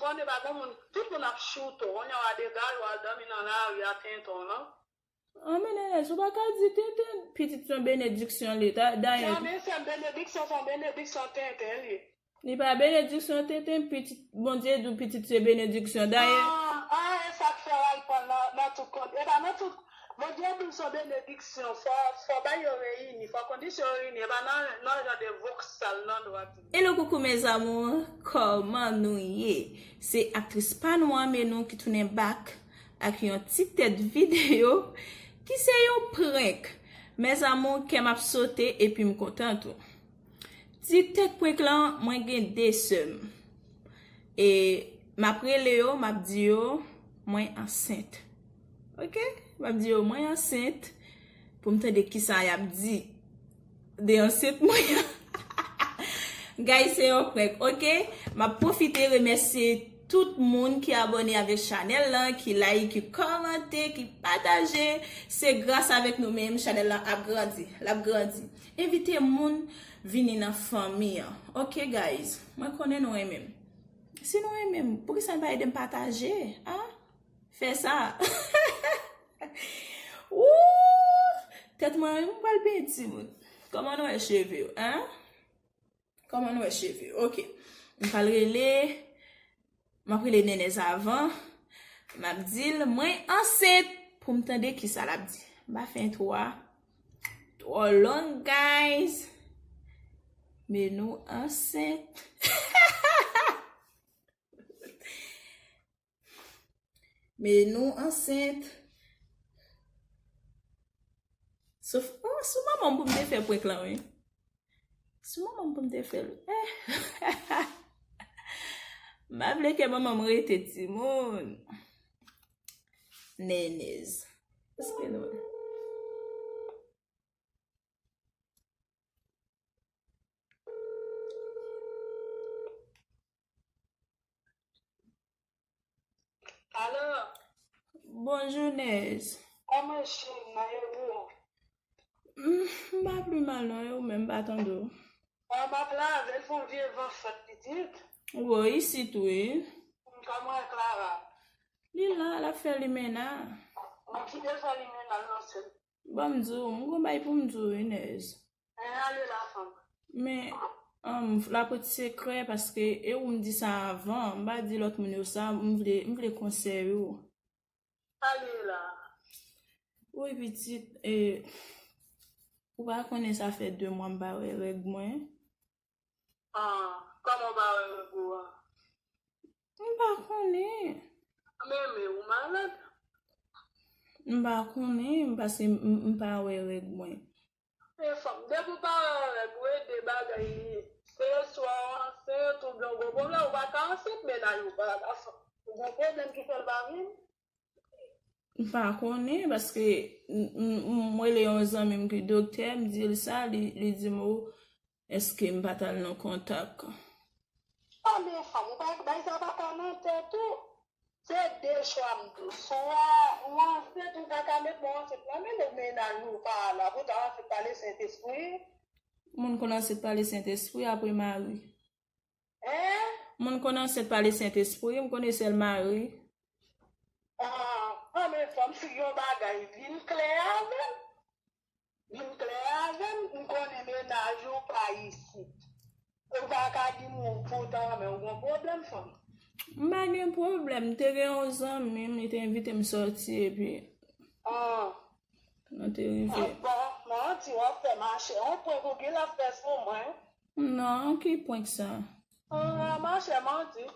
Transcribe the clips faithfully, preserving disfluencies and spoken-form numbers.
Konnen pa gen moun, tout moun ap choute w. Kounye a w a degaj, w al dòmi nan lari a tenten w lan. Anmè, Nènèz, ou pa ka di tenten pitit se yon benediksyon li ye. Dayè. Janmen se benediksyon, se yon benediksyon tenten li ye. Li pa benediksyon tenten, pitit, Bondye di w pitit se benediksyon. Dayè. Ah, ah, e sa k fè w al pran nan, nan tout kont. E pa nan tout. Bondye di w se yon benediksyon. Fò, fò bagay yo reyini, fò kondisyon yo reyini. E pa nan, nan jan de voksal, nan dwat. Hello, coucou mes amours, kòman nou ye? Se aktris pa nou an Menou ki tounen back ak yon ti tèt videyo ki se yon prank. Mes amours, kè m ap sote epi m kontan tou. Ti tèt prank lan, mwen gen de sè m. E m ap rele yo, m ap di yo mwen ansent. Oke? M ap di yo mwen ansent pou m tande kisa y ap di de ansent mwen an. Guys, se yon prank, oke? M ap pwofite remèsye tout moun ki abòne avèk chanèl lan, ki like, ki kòmante, ki pataje. Se gras avèk nou menm chanèl lan ap grandi, l ap grandi. Envite moun vini nan fanmi an. Oke, guys, mwen konnen nou renmen m. Si nou renmen m, poukisa n pa ede m pataje? A? Fè sa. Wouh! Tèt mwen menm, m pral benyen timoun. Kòman nou wè cheve yo, en? Kòman nou wè cheve yo? Oke. M pral rele, m ap rele Nènèz avan. M ap di l mwen ansent pou m tande kisa l ap di. M pa fè entwo a twò long, guys. Menou ansent. Menou ansent. Sof, oh, sou manman m pou m te fè prank lan, wi. Sou manman m pou m te fè l. Eh. M pa vle ke manman m rete timoun. Nènèz. Èske nou. Alo. Bonjou, Nèz. Kòman cheri nan yo bou? M pa pli mal non, e ou menm, m pa tande w. An m ap lave l, fè yon vye van fèt pitit. Wo, isit wi. Kòman Clara? Li la, l ap fè limena. Mwen kite l fè limena l nan sèl. Ban m di w, m gon bay pou m di w wi, Nèz. Ann ale la fanm. Men, um, lapwent sekrè, paske e ou m di sa avan, m pa di lòt moun yo sa, m vle, m vle konsèy ou. Ale la. Wi, pitit, e, ou pa konnen sa fè de mwa m pa wè règ mwen. Ah, kòman w pa wè règ ou a? M pa konnen. Men, men, ou malad? M pa konnen, paske m, m, m pa wè règ mwen. Men fanm, depi w pa wè règ ou, e de bagay li ye. Se swa w ansent oubyen w gon pwoblèm, ou pa ka ansent, mennaj ou pa la fanm. Ou gon pwoblèm ki fè l pa vin? M pa konnen, paske m, m, m rele yon zanmi m ki doktè, m di l sa, li, li di m, o, èske m pa t al nan kontak? A men fanm, ou pa, bagay sa pa ka nan tèt ou. Se de chwa m di w. Swa ou ansent, ou pa ka met mwen ansent nan men ou, mennaj ou pa la, poutan ansent pa le Sentespri. Moun konn ansent pa le Sentespri apre mari. Hein? Moun konn ansent pa le Sentespri, m konnen sèl mari. Ah, ah, men fanm, si yon bagay vin klè avè m, vin klè avè m, m konnen mennaj ou pa isit. Ou pa ka di m ou poutan, men ou gon pwoblèm, fanm. M pa gen pwoblèm, m te gen yon zanmi m, li te envite m sòti, epi. Ah. Nou te rive. Ah, bon, manti, w ap fè machè. On prank ou gen l ap fè sou mwen. Non, ki prank sa? Ah, machè, manti.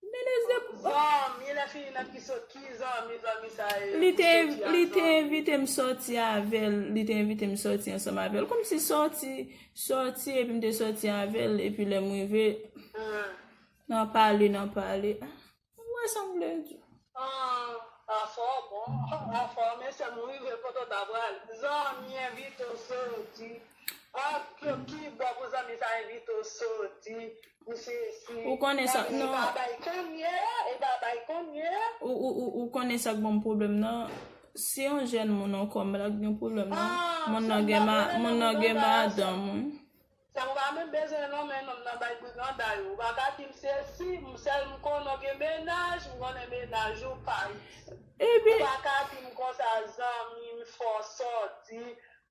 Nènèz de. Zanmi, lè fini nan ki sot, ki zanmi, zanmi sa ye. Li te, li te envite m sòti avè l, li te envite m sòti ansanm avè l. Kòmsi sòti, sòti, epi m te sòti avè l, epi lè m rive, hmm, nan pale, nan pale. Ou wè sa m vle di w? Ah, afè w bon, afè w, men sè m rive kote w ta pral. Zanmi envite w soti. Ah, ki, ki bò pou zanmi sa envite w soti? Misye si. Ou konnen sa, non. E pa bay kounye a, e pa bay kounye a. Ou, ou, ou, ou konnen sa k ban m pwoblèm nan? Si yon jèn moun ankò m la gen pwoblèm nan. Ah, moun nan gen ma, moun nan gen madanm, wi. Sa m pa menm bezwen nonmen nonm nan bay briganda yo. Ou pa ka di m se si m Sèl m konnen w gen mennaj, m konnen mennaj ou pa isit. Epi, ou pa ka di m konsa, zanmi m, fò w sòti,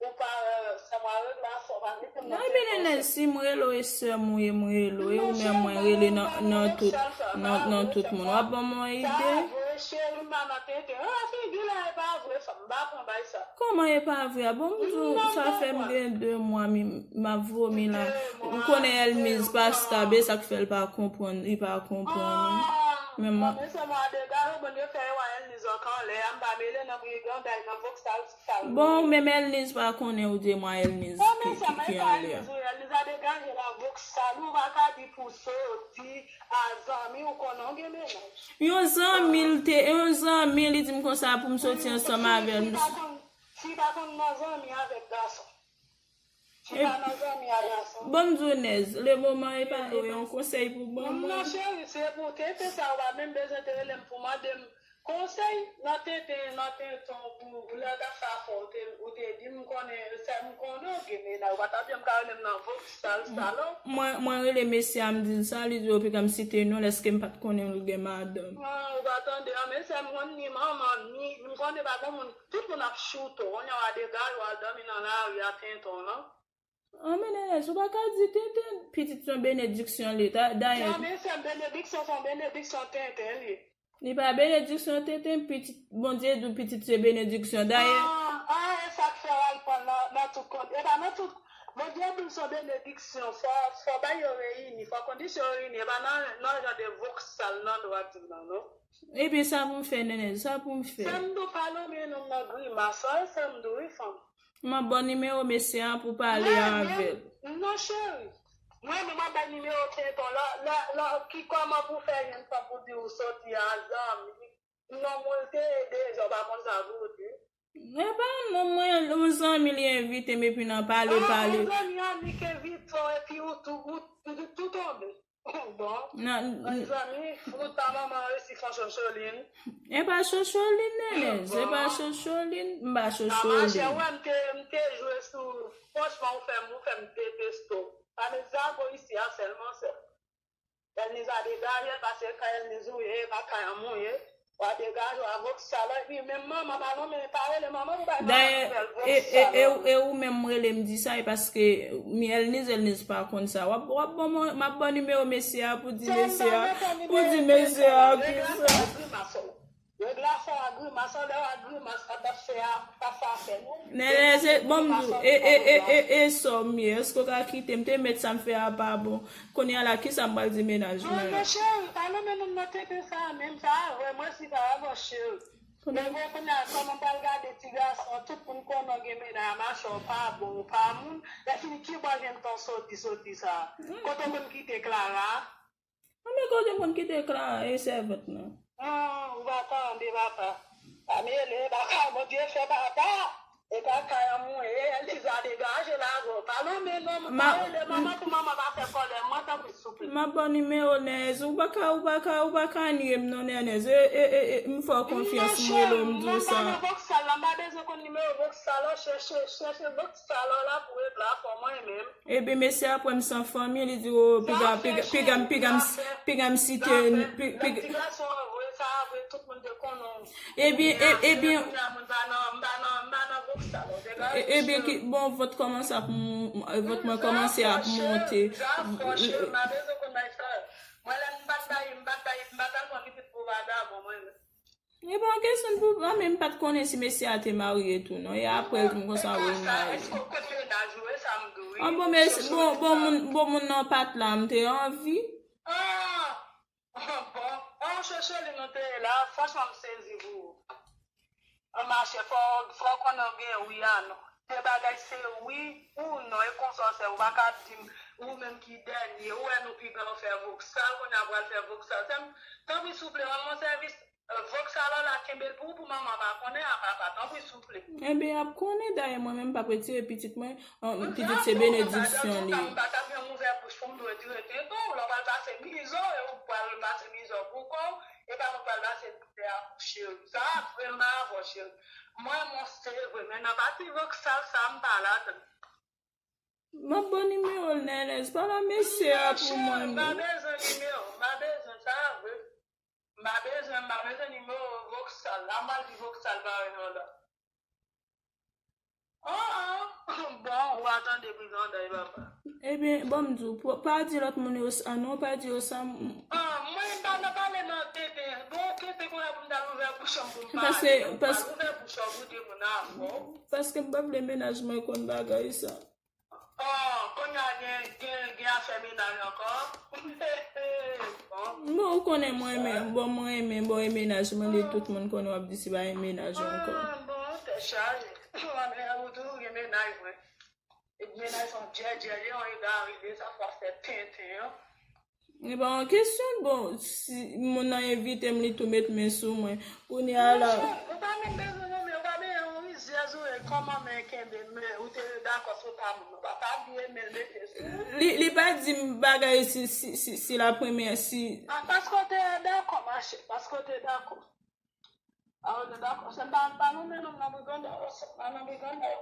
ou pa, euh, sa mwa regle afè w, pa mete m nan tenten. Nènèz, si m rele w, e sè m ou ye, m rele w, e ou menm mwen rele nan, nan tout, nan, nan tout moun. W ap ban m yon ide? Sa vre, cheri, m pa nan tenten. Ah, figi la, e pa vre, fanm, m pa pran bay sa. Kòman e pa vre a? Bon, m di w, sa fè m gen de mwa, m ap vomi la. Ou konnen Elmiz pa stab, e sa k fè l pa konprann, li pa konprann. Men mwen, men sè mwen, degaje, bon, yo fè yo a Elmiz ank anlè a, m pa mele nan briganday, nan voksal, sal. Bon, menm Elmiz pa konnen ou de mwa Elmiz ki, ki, ki anlè a. Elmiz a degaje la, voksal, ou pa ka di pou soti a zanmi, ou konnen w gen mennaj. Yon zanmi, l te, yon zanmi, li di m konsa pou m soti ansanm avè l. Fi pa konn, fi pa konn nan zanmi avèk gason. Fi pa nan zanmi a gason. Bon, m di w, Nèz, le moman e pa, e pa yon konsèy pou ban mwen. Non, cheri, se pou tenten sa, ou pa menm bezwen te rele m pou mande m konsèy nan tenten, nan tenten pou lè w t ap fè afè w, ou te, ou te di m, konnen, sè m konnen w gen mennaj, ou pa t ap janm ka rele m nan voksal sa non. Mwen, mwen rele mesye a, m di l sa, li di w piga m site non l, èske m pa t konnen l gen madanm. Ah, ou pa tande, ah, men sè m konn ni manman, ni, m konnen pa gen moun, tout moun ap choute w, kounye a w a degaje w al dòmi nan lari a tenten w lan. Ah, men Nènèz, ou pa ka di tenten, pitit se yon benediksyon li, dayè. Ah, men sè m, benediksyon se yon benediksyon tenten li. Li pa benediksyon tenten, pitit, Bondye di w pitit se benediksyon, dayè. Ah, ah, e sa k fè w al pran nan, nan tout kont, e pa nan tout, Bondye di w se yon benediksyon, fò, fò bagay yo reyini, fò kondisyon yo reyini, e pa nan, nan jan de voksal nan dwa di w lan non. Epi sa pou m fè, Nènèz, sa pou m fè? Sè m di w pa lonmen nonm nan grimas, sa e sè m di w wi fanm. M ap ba w nimewo mesye a pou pale avè l. Non, cheri. Mwen menm m ap bay nimewo tenten w. Lè, lè, lè, ki kòman pou fè jwenn fanm pou di w soti a zanmi? Non, mwen te deja, w pa konn sa pou w di. E pa non, mwen, yon zanmi li envite m epi n a pale, pale. Ah, yon zanmi annik envite w epi ou tou, ou, ou tou tonbe. Bon. Nan, mezanmi, fout pa manman resi fè chocholin. E pa chocholin, Nènèz, e pa chocholin, m pa chocholin. Machè, wè, m te, m te jwe sou, franchman, ou fè m, ou fè m deteste w. Pa met zago isi a sèlman, sè. Èl Niza degaje l, pase kay Èl Niza ou ye, e pa kay an mwen ye. W a degaje w a voksal, epi menm manman pa lonmen, pa rele manman pou bay manman nouvèl voksal. Dayè, e, e, e, e ou menm rele m di sa, e paske mi Èl Niza, Èl Niza pa konn sa. W ap, w ap ban mwen, m ap ban nimewo mesye a pou di mesye a, pou di mesye a ki sa. Règ la fè w a grimas, lè w a grimas, pa t ap fè a, pa fè afè non. Nènè, se, bon, m di w, e, e, e, e, e sa w m ye, èske w ka kite m te mèt sa m fè a pa bon? Kounye a la, kisa m pral di mennaj mwen? Non, cheri, pa lonmen nonm nan tenten sa a menm, sa a vrèman si pa avè w, cheri. Men bon, kounye a, kòman m pral gade ti gason, tout moun konnen w gen mennaj, machè w pa bon, ou pa moun, lè fini ki bò jwenn tan soti, soti sa a? Kote w konn kite Clara a? Anben kote m konn kite Clara e sèvant nan. Ah, ou pa tande, papa. Pa mele, pa kay Bondye fè papa. E pa kay an mwen, e Elisa degaje lage w. Pa lonmen non, pa rele manman pou manman pa fè kòlè mwen, tanpri souple. M ap ba w nimewo Nènèz, ou pa ka, ou pa ka, ou pa ka nye m non Nènèz. E, e, e, e, m fè w konfyans, m rele w, m di w sa. Non, cheri, m pa nan voksal la, m pa bezwen konn nimewo voksal la, chèche, chèche voksal la pou regle afè w mwen menm. Ebyen, mesye ap wè m san fanmi, li di, o, piga, piga, piga, piga m site, pi-, piga. Ti gason an vre, sa a vre, tout moun te konnen w. Ebyen, e, ebyen, kounye a, moun pa nan, m pa nan, m pa nan gwoup sa, bon, se pa, e, ebyen, ki, bon, vant kòmanse ap m-, vant mwen kòmanse ap monte. Sa fò, cheri, m pa bezwen konn bay sa. Mwen, lè m pa t bay, m pa t bay, m pa t al pran pitit pou vagabon, mwen menm. E pa yon kesyon pou, mwen menm m pa t konnen si mesye a te marye tou, non. E apre l di m konsa, wi, l marye. Èske w konn mennaj ou, e sa m di w, wi. An bon, men, bon, bon moun, bon moun nan pa t la, m te anvi. Ah! Bon, an chèche li nou te ye la, franchman, m sezi pou ou. An machè, fò, fò w konnen w gen wi a non. Se bagay se wi ou non, e konsa w sè, ou pa ka ap di m, ou menm ki dènye, ou wè nou pi gran fè voksal, kounye a pral fè voksal. Sè m, tanpri souple, rann mwen sèvis. Vòks sa la, la kenbe l pou ou, pou manman pa konnen a papa, tanpri souple. Enben, y ap konnen, dayè mwen menm m p ap retire pitit mwen, an, pitit se benediksyon li ye. M pa t ap janm ouvè bouch pou m dwe dire tenten w, lè w pral pase mizè w, e ou pral pase mizè w pou kò w, e pa mwen k pral pase mizè a pou cheri. Sa a vrèman avè w cheri. Mwen, mwen se vre, men nan pati vòks sa, sa m pa ladan. M ap ba w nimewo l, Nènèz. Pale a mesye a pou mwen, non. M pa bezwen nimewo, m pa bezwen sa. bezwen, m pa bezwen nimewo Voksal. La, m al di Voksal pa yon lòt. Ah, ah. Bon, ou a tande briganday, papa. Ebyen, bon, m di w, pa di lòt moun yo sa, non, pa di yo sa. Ah, mwen, m pa nan pale nan tenten. Bon, tenten kounye a pou m ta ouvè bouch an pou m pale. Paske, paske, ouvè bouch an pou di moun avè w. Paske m pa vle mennaj mwen konn bagay sa. Oh, kounye a gen, gen, gen afè mennaj ankò. Bon. Bon, ou konnen mwen renmen, bon, mwen renmen, bon, e mennaj mwen, li tout moun konnen w ap di se pa e mennaj ou ankò. Ah, bon, tèt chaje. Ou toujou gen mennaj, vre. E mennaj son djèdjè, li yon egare, de sa fwa fè tenten, an. E pa yon kesyon, bon, si moun nan envite m, li tou met men sou mwen. Kounye a la. Monchè, ou pa menm bezwen renmen, ou pa bezwen yon rizyèz ou ye, kòman men kenbe men, ou te dakò se pa moun, ou pa, pa bliye men l mete sou ou. Li, li pa di m bagay si, si, si, si l ap renmen, si. Ah, paske w te dakò, mache, paske w te dakò. Ah, w te dakò, se m pa, pa nan men nonm nan briganda, se pa nan briganda.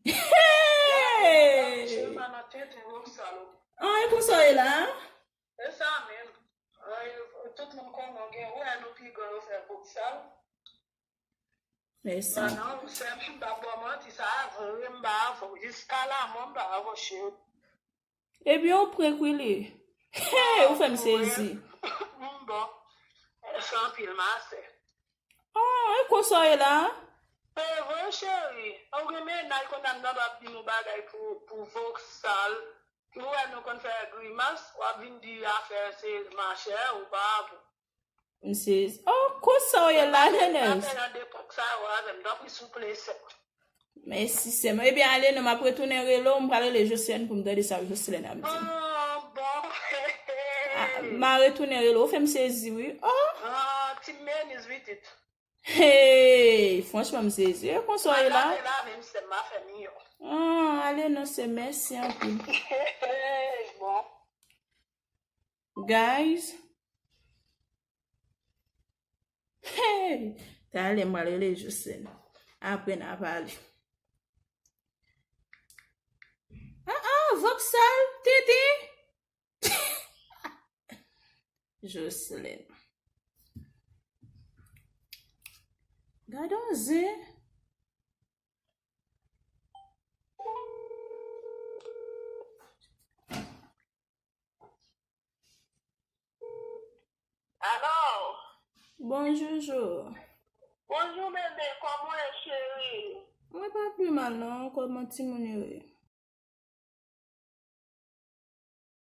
Hey! Se pa nan tenten, Roxalo. Ah, e konsa w ye la? E sa menm. Ay, tout moun konnen w gen, ou wè nou pi gran yo fè bout sal. Mèsi. Ba non, sè m, m pa ba w manti, sa vre, m pa avè w. Jiska lamò, m pa avè w, cheri. Ebyen, ou prank wi li. Hey, ou fè m sezi. M bon. Mèsi anpil, ma sè. Ah, e konsa w ye la? E vre, cheri. Ou gen mennaj konn ap nan ap di nou bagay pou, pou Voksal. Ou wè nou konn fè grimas, w ap vin di afè se machè ou pa bon. M sezi. Oh, konsa w ye la, Nènèz? Afè nan depòk sa yo avè m, tanpri souple, sè. Mèsi, sè m. Ebyen, ale non, m ap retounen rele w, m pral rele Jocelyn pou m tande sa Jocelyn ap di. Ah, bon. Ah, m a retounen rele w, ou fè m sezi, wi. Oh! Ah, ti menis, pitit. Hey, franchman, m sezi. E konsa w ye la? Lave, lave, m sè m a fè miyò. Ah, ale non, sè, mèsi anpil. Bon. Guys. Hey, talè m pral rele Jocelyn. Apre n a pale. Ah, ah, Voksal, tenten. Jocelyn. Gade yon zen. Alo? Bonjou, Jo. Bonjou, bebe. Kòman w ye, cheri? Mwen pa pi mal, non. Kòman timoun yo ye?